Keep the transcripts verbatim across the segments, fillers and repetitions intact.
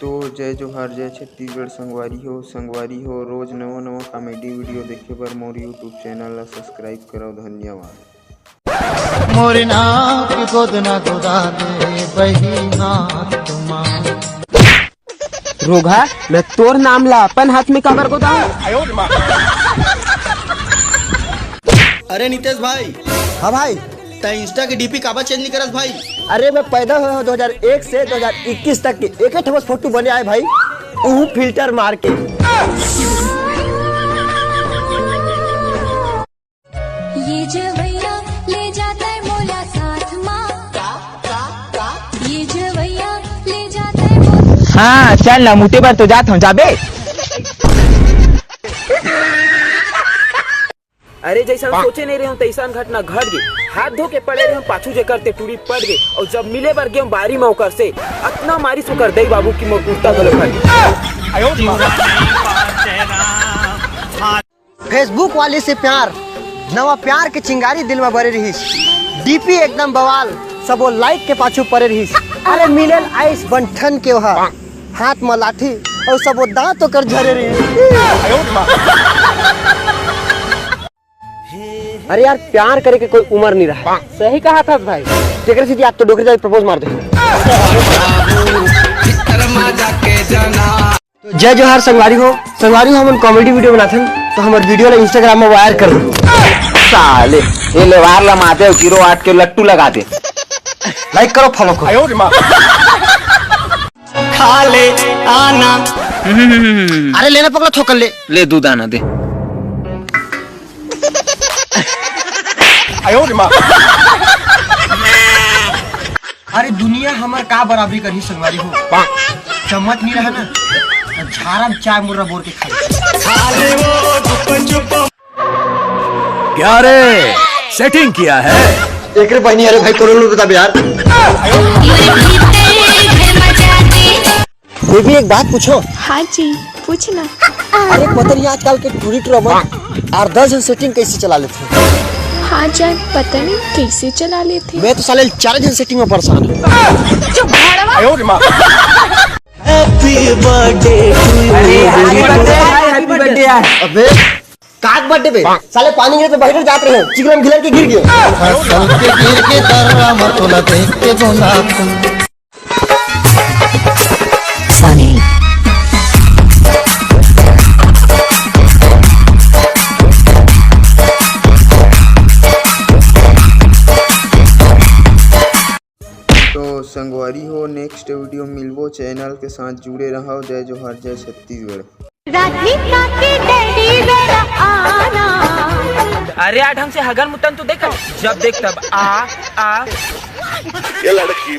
तो जय जोहार, जय छत्तीसगढ़ संगवारी हो। संगवारी हो, रोज नवा नवा comedy video देखे बर मोर YouTube channel ला subscribe करव। धन्यवाद। मोर नाव के गोदना गोदा दे बहिना तुम्हार। रोगहा, मैं तोर नाम ला अपन हाथ में काबर गोदाऊं? अरे नितेश भाई। हाँ भाई। तै Insta के डीपी काबर चेंज नहीं करस भाई? अरे, मैं पैदा होय हों दो हज़ार एक से दो हज़ार इक्कीस तक के एक ठवस फोटो बने आय भाई, उहू फिल्टर मार के। ये जवैया ले जाता है मोला साथ मा। ये जवैया ले जाता है मोला। हाँ, चल ना, मुटे बर तो जात हूँ, जाबे। अरे, जैसन सोचे नहीं रहे हूँ, तैसन घटना घट गई। हाथ धो के पड़े रहे हूँ, पाछू जे करते टूरी पड़ गई, और जब मिले बर गए बारी में ओकर से, अतना मारिस ओकर दई बाबू की मोर कुर्ता गले फट गई। Facebook वाली से प्यार, नवा प्यार के चिंगारी दिल में बरे रहिस। डीपी एकदम बवाल, सबो लाइक के पाछू परे रहिस। अरे मिलल आइस बंठन के ओहा, हाथ में लाठी और सबो दांत ओकर झरे रहिस। अरे यार, प्यार करे के कोई उम्र नहीं रहा। सही कहा था भाई। तेकरे से आज तो डोकरी जाके प्रपोज मार दे। तो जय जोहार संगवारी हो। संगवारी हो, हमन कॉमेडी वीडियो बनाथन, तो हमर वीडियो ला Instagram में वायर कर दो। साले, ये लेवार ला माते जीरो आठ के लट्टू लगा दे। लाइक करो, फॉलो करो। खा ले आना। अरे लेना पगला, थोकन ले। ले दूध आना दे। अरे दुनिया हमर का बराबरी करही संगवारी हो। चम्मच नहीं रहा ना, तो झारा में चाय मुर्रा बोर के खाई। क्या रे, सेटिंग किया है? एकरे बहिनी, अरे भाई, कोनो लोग बता यार। बेबी, एक बात पूछो। हाँ जी, पूछना। अरे पता नहीं आजकल के टूरी ट्रमन आठ दस झन सेटिंग कैसे चला लेते हैं? हाँ जान, पता नहीं कैसे चला लेते हैं। मैं तो साले चार झन सेटिंग में परेशान हूँ। Happy birthday to you। अरे, happy birthday, happy birthday यार। अबे काक बर्थडे पे साले पानी गिरे तो बहिरे जात रहे, चिकलम घिलर के गिर गए। फसल के गिर के दर्रा में तोला देख के गोंदा। Funny। तो संगवारी हो, नेक्स्ट वीडियो मिलबो, चैनल के साथ जुड़े रहो। जय जोहार, जय छत्तीसगढ़। राधिका के डैडी जरा आना। अरे आ ढंग से हगन मुतन तो देखा, जब देख तब आ आ। ये लड़की।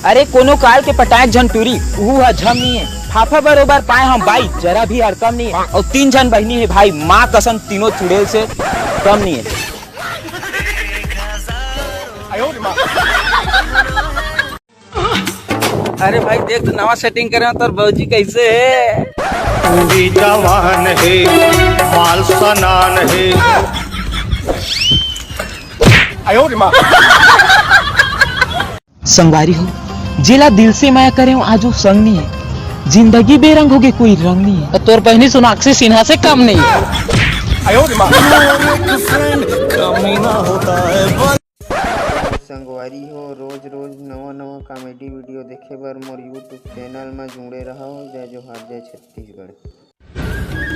अरे कोनो काल के पटायक झन टूरी, उहू ह झम नी हे। फाफा बरोबर पाए हम बाई, जरा भी हड़कम नी हे। और तीन झन बहिनी हे भाई, माँ कसम तीनों चुड़ैल से कम नी हे। अरे भाई देख तो नवा सेटिंग करे हो, तोर बहूजी कैसे हे? पूरी जवान हे, माल सनान हे। संगवारी हो, जेला दिल से मया करे हो, आज वो संग नहीं है। जिंदगी बेरंग हो गई, कोई रंग नहीं है। तो तोर बहनी सोनाक्षी सिन्हा से कम नहीं है। संगवारी हो, रोज रोज नवा नवा कॉमेडी वीडियो देखे बर मोर YouTube चैनल में जुड़े रहो। जय जोहार, जय छत्तीसगढ़।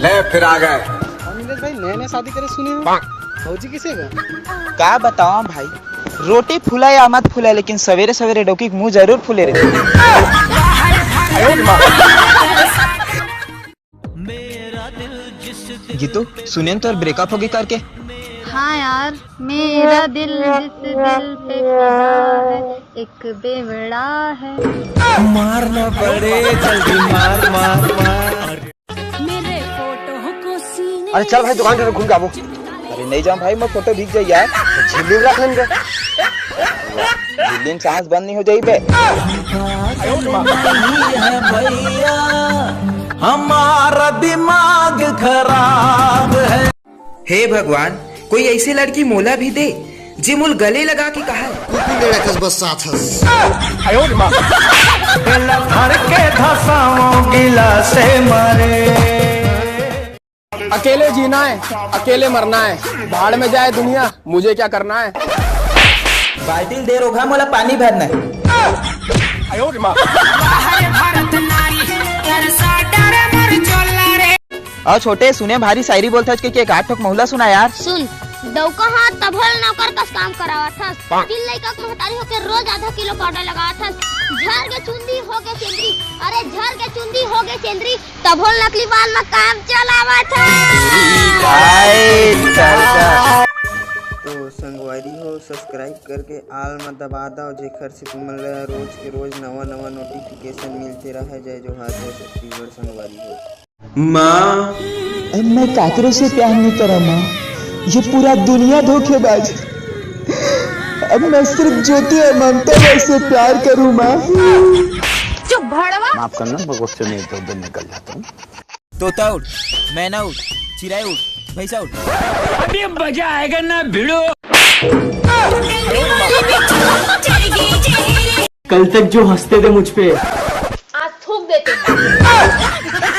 ले फिर आ गए। और नीलेश भाई, नए नए शादी करे सुने हो? भौजी किसे का? का बताओ भाई, रोटी फूला या मत फूला, लेकिन सवेरे सवेरे डौकी के मुंह जरूर फूले रहे। गीतू, सुनेन तोर ब्रेकअप होगे करके। हाँ यार, मेरा दिल जिस दिल पे फिदा है, एक बेवड़ा है। मारना पड़े जल्दी, मार, मार, मार। मेरे फोटो को सीने अरे चल भाई, दुकान पे घूम के आबो। अरे नहीं जाऊँ भाई, मैं फोटो भीग जाई यार। झिल्ली रख लेंगे। झिल्ली में सांस बंद नहीं हो जाई बे। हमारा दिमाग खराब है। हे भगवान, कोई ऐसे लड़की मोला भी दे, जी मुल गले लगा के कहा है। कुकुर ले रखस बस साथ हस। गला भर के धसाओ गिलासे मारे। अकेले जीना है, अकेले मरना है। भाड़ में जाए दुनिया, मुझे क्या करना है। बाल्टी ल दे रोघा, मोला पानी भरना है। भारत नारी, तरसा डरे मोर चोला रे। और छोटे, सुने भारी शायरी बोलत हस के, के एक आठ ठोक महुला सुना यार। सुन, डौका हा तभल नौकर कस काम करावत हस। तीन लइका के महतारी होके रोज आधा किलो पाउडर लगावत हस। झर के चुंदी होके सेंदरी, अरे झर के चुंदी होके सेंदरी, तभल नकली बाल में काम चलावत हस। हाय, तड़का। तो संगवारी हो, सब्सक्राइब करके आल में दबा दव, जेखर से तुमन ला रोज के रोज नवा नवा नोटिफिकेशन मिलते रहे। जय जोहार, जय छत्तीसगढ़ संगवारी हो। माँ। अब मैं काकरो से प्यार नहीं करा माँ, ये पूरा दुनिया धोखेबाज। अब मैं सिर्फ ज्योति और ममता बहन से प्यार करूँ माँ। चुप भड़वा। माफ करना, मैं गुस्से में इधर उधर निकल जाता हूँ। तोता उठ, मैना उठ, चिड़ै उठ, भैंसा उठ। अभी मजा आएगा ना भिड़ो। चढ़ गई जेल। कल तक जो हंसते थे मुझ पे, आज थूक देते हैं।